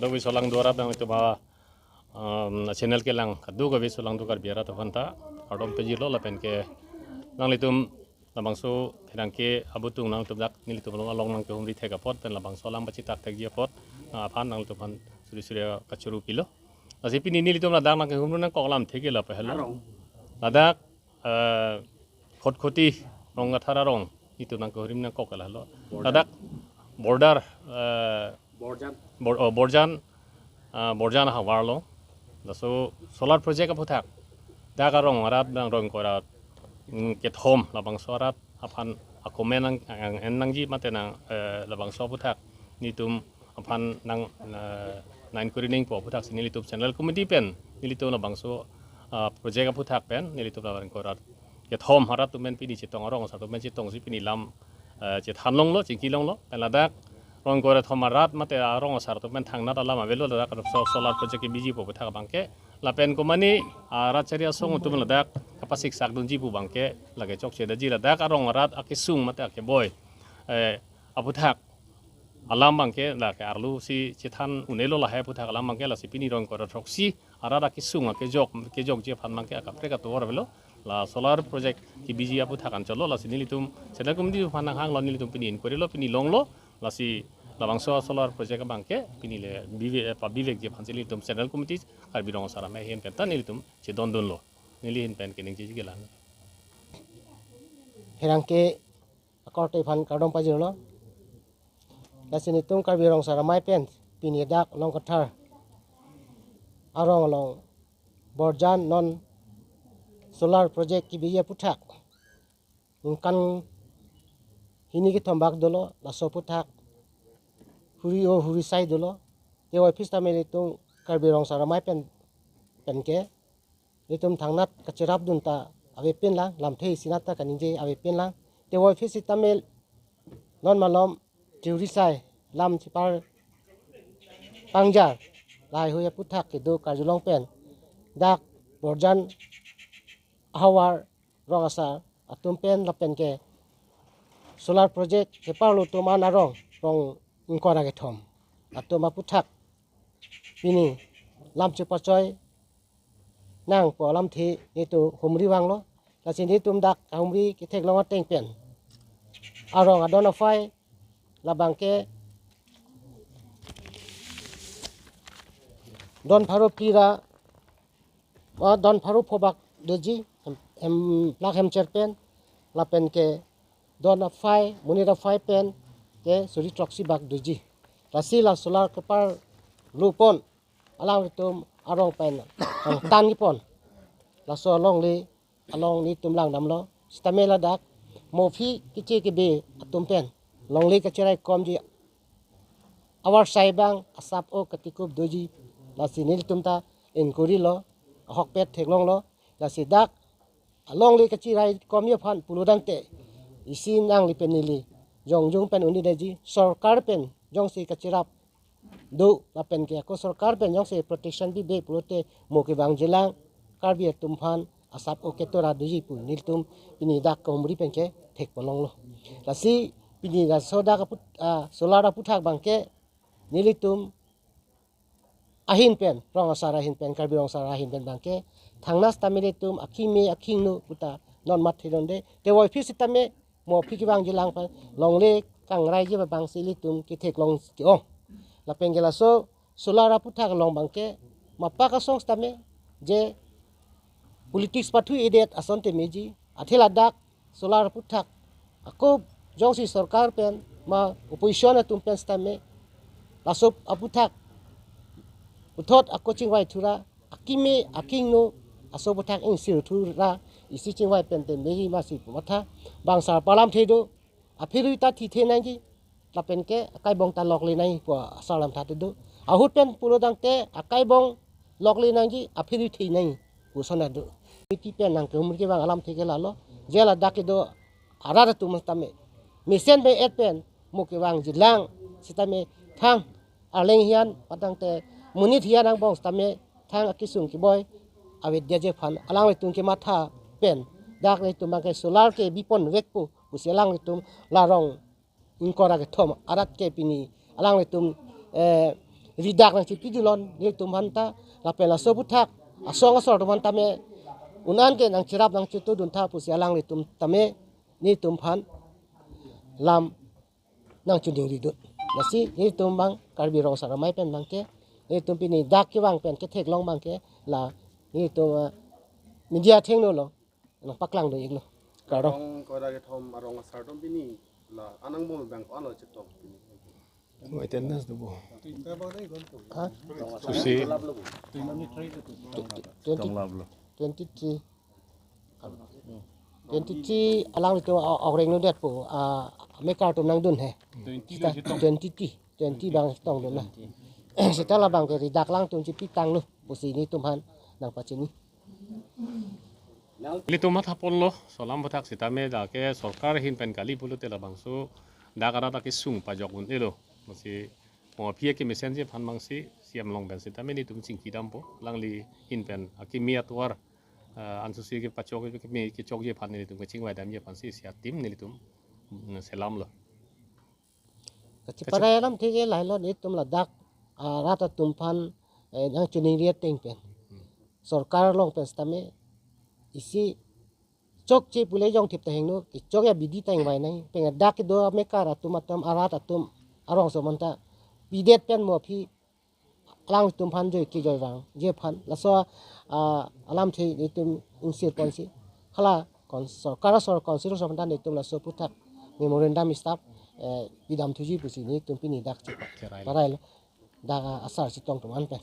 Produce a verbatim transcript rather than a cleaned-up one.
Kave solang do arat nanglitum a, um, channel kelang kadokave solang do Karbi arat aphanta kardom pajirlo lapen ke nanglitum labangso pherangke abutung nanglitum dak nelitum along nangkehumri thek apot pen labangso alam pachitak thekji apot nang aphan nanglitum aphan suri suri kachuru pilo. Lasi pini nelitum ladak nangkehumri nangkok alamthe ke la pehelo. Arong. Ladak, eh, Khatkhati Rongkathar arong nelitum nangkehumri nangkok ke lahelo. Borjan. Ladak border, eh, Borjan. Bor-, oh, Borjan, ah, Borjan ahavar lo. Laso solar project aphuthak dak arong arat nang rong korat, mm, kethom labangso arat aphan akomen nang, ang, en nangji mate nang, eh, labangso aphuthak nelitum aphan nang, eh, nang inquiry nangpo aphuthak si nelitum central committee pen nelitum labangso, ah, project aphuthak pen nelitum labang korat kethom arat atum pen pini chetong, arong asar atum pen chetong si pini lam, eh, chethan longlo, chingki longlo. Pen ladak rong korat thom arat mate arong asar atum pen thangnat alam avelo ladak so-, solar project kebiji pu aphuthak abangke. Lapen komane arat chari asong atum ladak kapasik sak dunji pu abangke lake chokche daji ladak arong arat akesung mate akeboi, eh, aphuthak alam abangke lake arlo si chethan un-elo lahai aphuthak alam abangke lasi pini rong korat throksi arat akesung akejok, kejokji aphan abangke akaprek atovar avelo. La solar project kebiji aphuthak anchotlo lasi nelitum central committee aphan nanghanglo, nelitum pini inquiry lo, pini longlo. Lasi labangso solar project abangke pini le bive-, eh, pabivekji aphan si nelitum central committee Karbi Rong Asar Amei ahin pen ta nelitum chedondunlo. Neli ahin pen keningjeji ke la. Pherangke akorte aphan kardom pajirlo. Lasi nelitum Karbi Rong Asar Amei pen pini dak Rongkathar arong along Borjan non solar project kebiji aphuthak ningkan hini kethom bak dolo, laso aphuthak huri-o huri-sai dolo. Te office ta nelitum Karbi Rong Asar Amei pen, pen ke nelitum thangnat kacherap dun ta avepinlang, lamthe isi nat ta kaningje avepinlang. Te office sitame non malom huri-sai lam chepar pangjar lahai hui aphuthak kedo karjulong pen dak Borjan ahavar rong asar atum pen lapen ke solar project keparlo atum an arong rong ingkoi ra kethom atum aphuthak pini lam chepachoi nangpo alamthe nelitum humri vanglo. Lasi nelitum dak kahumri ketheklong ateng pen arong adon aphai labangke don pharo phli ra, o, don pharo pho bak doji, hem, hem, plak hemcher pen, lapen ke don aphai, monit aphai pen ke suri throksi bak doji. Lasi la solar keparlo pon alanglitum arong pen, eh, tan kepon. Laso alongle along nelitum langdamlo. Sitame ladak mo aphi keche kebe atum pen longle kacheraikomji avarsai abang asap o katikup doji. Lasi nelitum ta inquiry lo, ahokpet theklonglo. Lasi dak alongle kachiraikomji aphan pulo tangte isi nangli pen neli jongjung pen un-edetji, sorkar pen jongsi kacherap do lapen ke ako sorkar pen jongsi protection pipe pulote mo kevangjilang Karbi atum aphan asap o ketora doji pu nelitum pini dak kahumri pen ke thekponlonglo. Lasi pini laso dak aput, ah, solar aphuthak abangke nelitum ahin pen, rong asar ahin pen, Karbi Rong Asar ahin pen abangke thangnat sitame nelitum akimi akingno puta non mat thedonde. Te office sitame mo aphi kevangjilang pen longle kangraiji abang si nelitum ketheklong ke-ong. Lapen ke laso solar aphuthak along abangke mapak asong sitame je politics pathu-edet asonte meji, athe ladak solar aphuthak ako jongsi sorkar pen ma opposition atum pen sitame laso aphuthak puthot ako chingvai thura akimi akingno aso aphuthak ingsir thura isi chingvai pen te meji masi pu matha bang asar palamthe do, apherui ta thithe nangji lapen ke akaibong ta lokle nangji pu asar lamtha te do. Ahut pen pulo tangte akaibong lokle nangji, apherui the nangji pu ason ta do. Miti pen nangkehumri kevang alamthe ke lalo, je ladak kedo arat atum sitame mesen be-et pen mo kevangjilang sitame thang arleng hiyan patangte monit hiyan angbong sitame thang akesung keboi avedetji aphan alanglitum kematha pen dak nelitum abangke solar ke bipon vekpo pusi alanglitum la rong ingkoi ra kethom arat ke pini alanglitum, eh, ridak nangchipidunlon nelitum aphan ta, lapen laso aphuthak asong asor atum aphan tame un-an ke nangcherap nangchitudun tha pusi alanglitum tame nelitum aphan lam nangchiningridun. Lasi nelitum abang Karbi Rong Asar Amei pen abangke, nelitum pini dak kevang pen ketheklong abangke, la nelitum, ah, media athengno along nangpaklangdun-iklo. Kardom. Arong kora kethom arong asar atum pini la anang bom abang ko-an lo chetong pini? Mo attendance do bo. Ha? Susi. Twenty, Tong lab lo. Twenty-three. Twenty-three alanglitum a-, aoreng lo detpo, ah, mekar atum nangdun he. Twenty Sita, lo chetong. Twenty-three. Twenty abang chetongdun na. Sita labang ke ridak alangtum chipitanglo pusi nelitum aphan nangpachini. Nelitum mathaponlo, laso alam aphuthak sitame dak ke sorkar ahin pen kali pulote labangso dak arat akesung pajok un-elo. Lasi mo aphi kemesenji aphan abangsi C M along pen sitame nelitum chingkidampo. Alangli ahin pen akimi atovar, eh, ansusi kepachok kemi kechokji aphan nelitum kechingvaidamji aphansi isi a-team nelitum, mm, selamlo. Kachiparai alamthe ke lahelo, nelitum ladak, ah, rat atum aphan, eh, nangchiningri ateng pen, sorkar along pen sitame isi chokche pule jongthip ta hingno, kechokji abidi ta ingvai nangji. Pen dak kedo amekar atum atum, arat atum, arongso atum ta pidet pen mo aphi alangtum aphan joi kejoi vangji aphan, laso, ah, alamthe nelitum ingsirponsi, hala kon-, sorkar asor council asor aphan ta nelitum laso aphuthak memorandum stop, eh, pidamthuji pusi nelitum pini dak chi-, Cherai. Parailo. Dak, ah, asar chetong atum an pen.